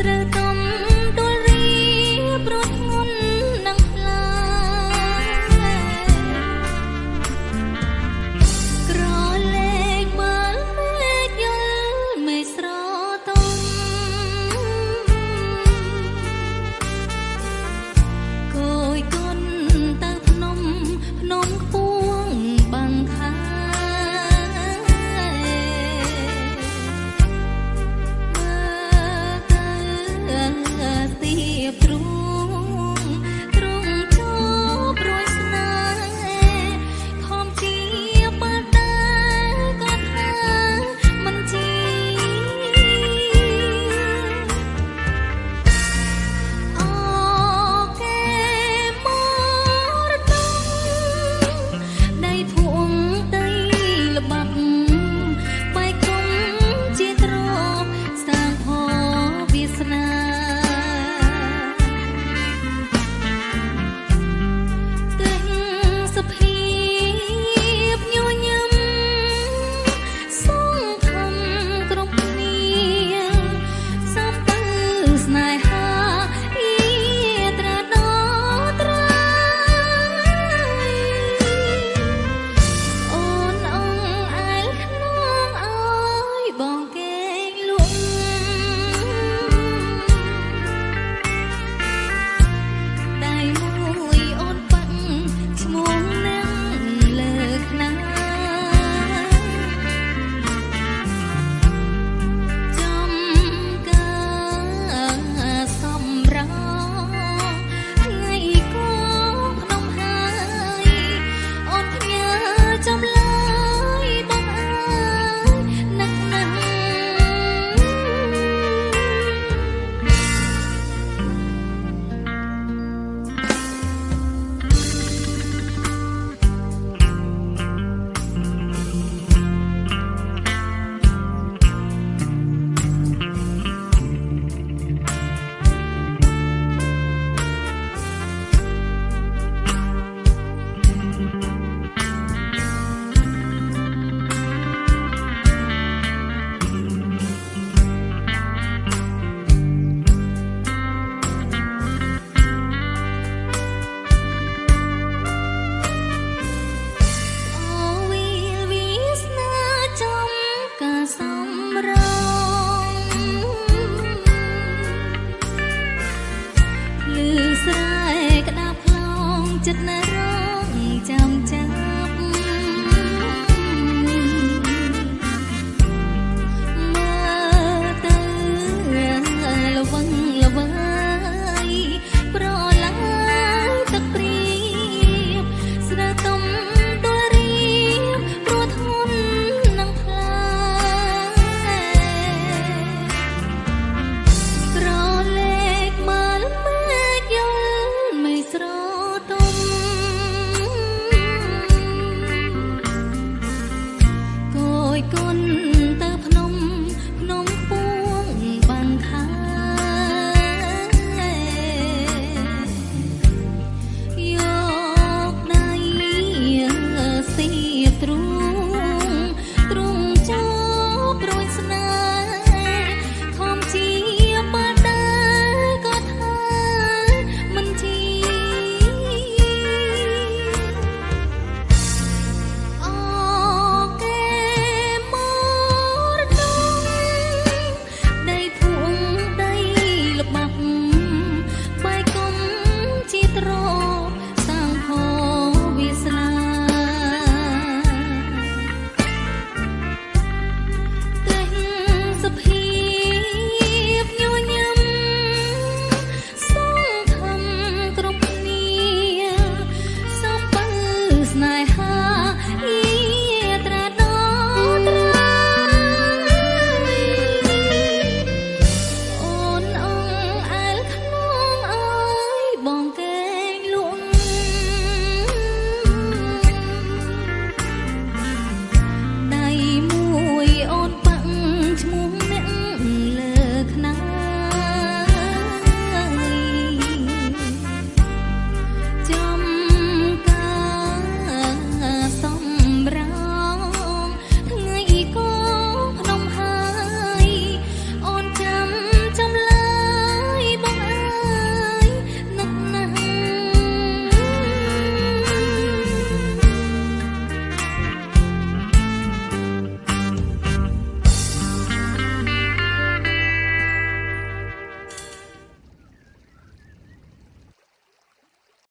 ត្រូវទំទួលរីព្រោះធ្ងន់នឹងខ្លាក្រលែកមើលមេឃយល់មេស្រទុំគយគុនទៅភ្នំភ្នំខ្ពងបាំងខាមើលទៅស្ទាបទ្រូងទ្រង់ជប់រួយស្នេហ៍ខំជាបាល់តែក៏ថាមិនជាអូគេមរតងដៃភួងដីល្បាប់បែកគុំជាទ្រពសាងផលវាសនាទេសភាពញញឹមសងខំគ្រប់គ្នាសំពៅស្នេហាអ៊ីត្រាដត្រៃអូនអងអែលខ្នងអើយបងគេងលក់ដៃមួយអូនប៉ាក់ឈ្មោះនឹងលើខ្នាចំកាសំរងថ្ងៃគងភ្នំហើយអូនផ្ញើចំឡើយបងអើយនឹកណាស់ អូវីលវាសនាចំកាសំរងលឺស្រែក្តាប់ខ្លងចិត្តណារងចាំចាប់មើលទៅល្វឹង